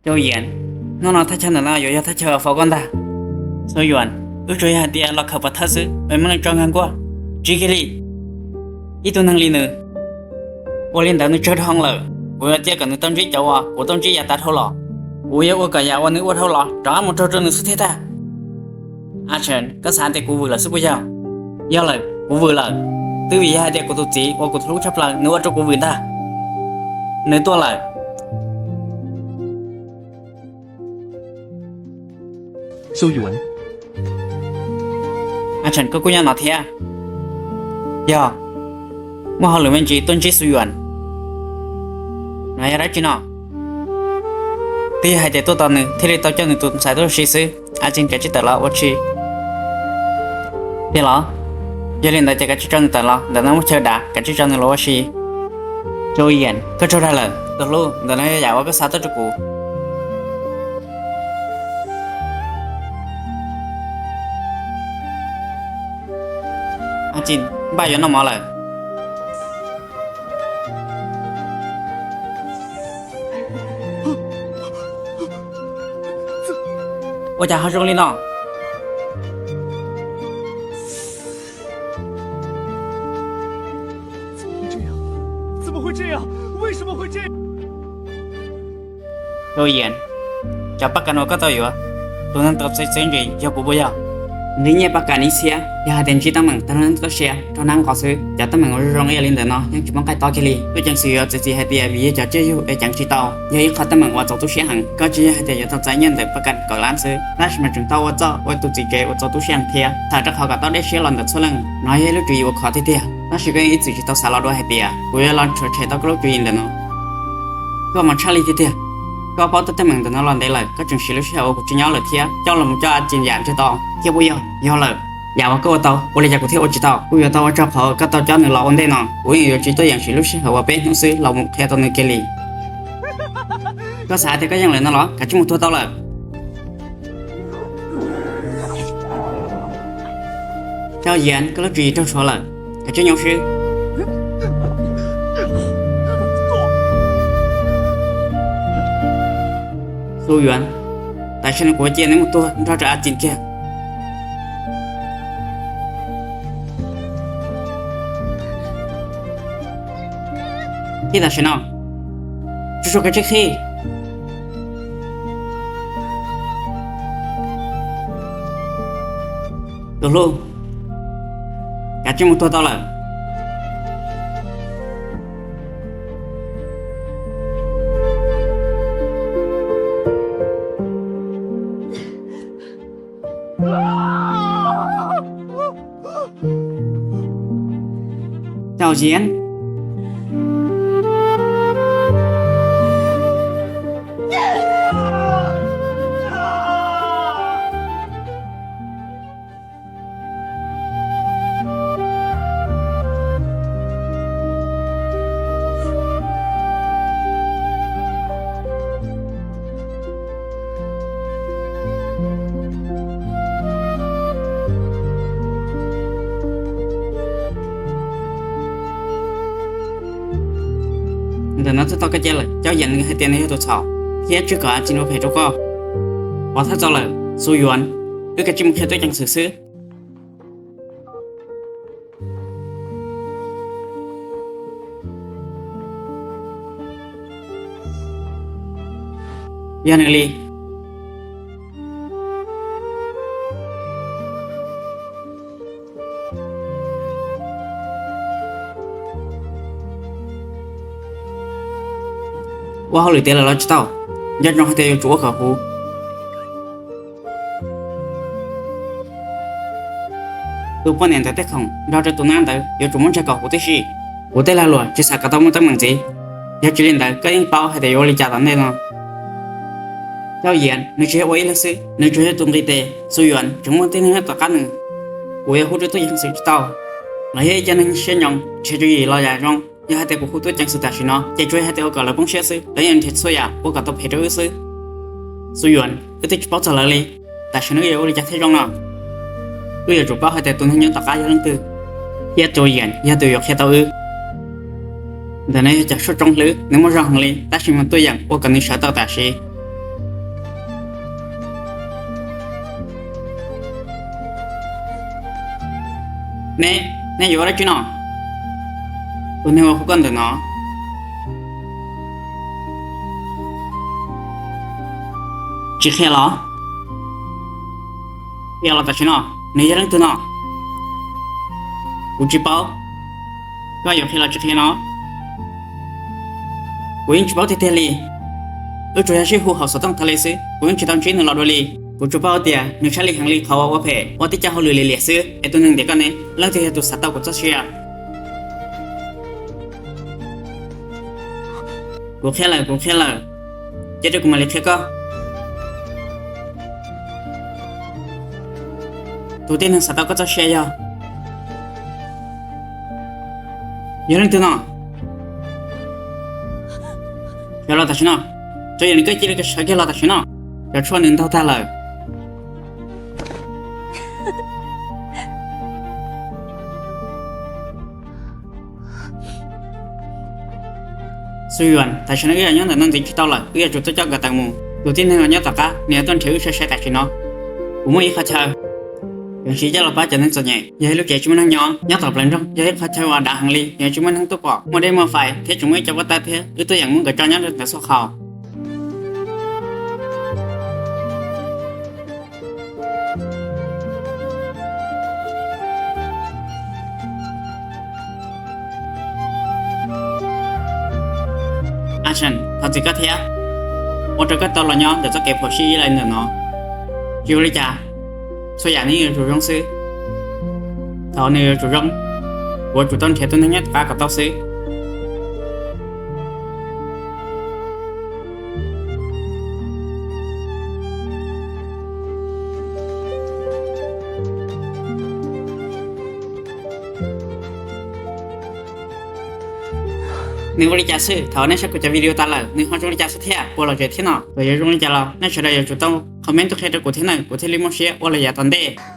Rau Yias, hnub no thaj chaw ntawm no yuav yog thaj chaw faus koj ntag. Xu Yuas, wb tsuas yog hais tias los khaws pov thawj xwb, es muab nws tso nkag nkuaj, tsis kiag li. Ib tug neeg li nws, ua li ntawd nws tsawg dhau lawm. Kuv yuav cia kom nws tau ntsib cov uas kuv tau ntsib yav tas dhau los. Kuv yuav ua kom yam uas nws ua dhau los rov qab mus raug rau nws xwb thiaj tag. A Tseem, koj xav tias kuv vwm lawm xwb puas yog? Yog lawm, kuv vwm lawm. Twb vim yog hais tias kuv tus txiv uas kuv hlub tshaj plaws nws ua rau kuv vwm ntag. Nws tuaj lawm. A Tseem, koj kuj nyob no thiab? Yog, muaj hauj lwm me ntsis tuaj ntsib Xu Yuas. No yog dab tsi no? Twb yog hais tias tuaj tos nws thiaj li tau coj nws tus ntxhais tuaj ua si xwb. A Tseem, kav tsij tawm los ua si. Tiag los? Yog li ntawd ces kav tsij tso nws tawm los, ntawm no muaj chaw dav, kav tsij tso nws los ua si. Rau Yias, koj raug dag lawm tus hlub, ntawm no yog yam uas koj xa tuaj rau kuv. A Tseem, npaj yuav noj mov lawm. Ua cas ho zoo li no? Rau Yias, cov paj kas uas koj tau yuav, tus neeg tau txais txiaj ntsig yog kuv puas yog? Nqi nyiaj paj kas ib txhiab, yog hais tias ntsib teeb meem tag nrho sia rau nab nqos xwb. Cov teeb meem uas zoo zoo ib yam li ntawm no yeej tsis muaj nqaij tob kiag li. Tuaj ceev xwm yuav txiav txim hais tias vim yog cov tsiaj yug es ceev tsis tau, yog ib qho teeb meem uas txaus tu siab heev. Koj tsis yog hais tias yuav tau txais nyiaj ntawm paj kas kaum lab xwb, tab sis mas tseem tau ua txoj ua tus txiv tsev uas txaus tu siab heev thiab. Tham rau qhov kom tau dej siab los ntawm txhua leej, no yog ib lub tswv yim uas khov tiag tiag. Tab sis koj yeej ib txwm tsis tau xav los dua hais tias kuv yuav los tshwm sim tau koj lub tswv yim ntawm no. Koj mas tshaj li tiag tiag. Koj paub tej teeb meem ntawm no los ntev lawm, koj tseem siv lub sij hawm uas kuv tsis nyob lawm thiab coj los mus coj A Tseem yam ntshe tau thiab puas yog? Yog lawm. Yam uas koj ua tau, ua li cas kuv thiaj ua tsis tau? Kuj yuav tau ua tsaug qhov koj tau coj nws los ua ntej no, kuv yeej yuav tsis tuaj yeem siv lub sij hawm uas peb hnub xwb los mus qhia tau nws kiag li. Koj xav tias koj yeej lawm no los? Kav tsij mus tuag tau lawm. Rau Yias, koj lub tswv yim raug rhuav lawm, kav tsij nyoo swb. Xu Yuas, tam sim no kuv cia neb mus tuag nrog rau A Tseem kiag. Thiab tam sim no, tsuag tsuag kav tsij qhib. Tus hlub, kav tsij mus tuag tau lawm. Rau Yias, ntawm no txog tau koj cia lawm, Cau Yias nws hais tias nws yog tus txhaum thiab tsis kom A Tseem ua phem rau koj. Pov thawj txaus lawm, Xu Yuas, wb kav tsij mus qhia tub ceev xwm xwb. Yog nws li. Ua hauj lwm tiav lawm los tsis tau, nco ntsoov hais tias yuav tsum ua kom huv. Tus poj niam ntawm tej khoom nrog rau tus nab ntawd yuav tsum muab ntsaig kom huv tib si. Kuv tej lag luam tsis xav kom tau muaj teeb meem ntxiv, yog tsis li ntawd koj yeej paub hais tias yuav ua li cas tom ntej no. Cau Yias nws tsis yog ua ib leeg xwb, nws tsuas yog tus nqis tes. Xu Yuas tseem muaj tej neeg nyob tom qab nws. Kuv yuav hu rau tub ceev xwm tsis tau, los yog ib co neeg siab ntsoov tseg tswv yim los yam zoo. Yog hais tias kuv hu tub ceev xwm tam sim no ces tsuas yog hais tias ua kom lawv poob siab xwb, lawv yeej nrhiav txhua yam ua kom tau phem rau wb xwb. Xu Yuas, wb twb tsis paub txog lawv li, tam sim no wb yuav ua li cas thiaj zoo no? Wb yuav tsum paub hais tias tus neeg nyob tom qab yog leej twg, thiab Cau Yias yog tus yuav qhia tau wb. Ntawm no yog cov suab tsoo hlwb, nws muaj zog heev li, tab sis mas tuaj yeem ua kom nws sawv tau tam sim. Ne, nej yuav ua dab tsi no? Tus neeg uas hu koj ntawm no tsis qhia los? Qhia los tam sim no, nws yog leej twg no? Kuv tsis paub. Koj yuav qhia los tsis qhia no, kuv yeej tsis paub tiag tiag li. Wb tsuas yog sib hu hauv xov tooj tag li xwb, kuv yeej tsis tau ntsib nws los dua li. Kuv tsuas paub tias nws saib li heev li qhov uas ua phem ua tib co hauj lwm liam liam xwb. Es tus neeg ntawm koj ne, leej twg yog tus xav tau kuv txoj sia? Kuv qhia lawm, kuv qhia lawm. Cia rau kuv mam li qhia koj. Tus tib neeg xav tau koj txoj sia yog, yog leej twg no? Sawv los tam sim no. Txawm yog nws koj cia li sawv kiag los tam sim no. Cov tshuaj nws ntaug tag lawm. Xu Yuan, tam sim no wb yuav nyob ntawm no ntxiv tsis tau lawm, wb yuav tsum tuaj coj nkawd tawm mus. Tus tib neeg uas nyob tom qab nws yuav tuaj nrhiav wb sai sai tam sim no. Kuv muaj ib qhov chaw, yeej siv coj los pab cov neeg txom nyem. Yog ib lub tsev tsis muaj neeg nyob, nyob tom plaws nroog yog ib qhov chaw uas dav heev li, yeej tsis muaj neeg tuaj pom, muaj dej muaj fais thiab tseem muaj ib co pob tawb thiab, wb tuaj yeem muab nkawd tso nyob rau ntawm txoj qhov. Action, thov txim koj thiab, ua rau koj tau los nyob ntawm txoj kev phom sij ib leeg ntawm no. Tsis ua li cas, txhua yam nws yuav tsum zoo xwb. Thaum nws yuav tsum zoo, kuv yuav tsum tau nrhiav tus neeg nyob tom qab kom tau xwb. Nws ua li cas xwb, thaum nej saib kuv cov video tas lawm nws ho zoo li cas xwb thiab, puas lom zem thiab no? Txawm yuav zoo li cas los nej sawv daws yuav tsum tau comment tuaj qhia rau kuv thiab na, kuv thiaj li muaj siab ua lawm yav tom ntej.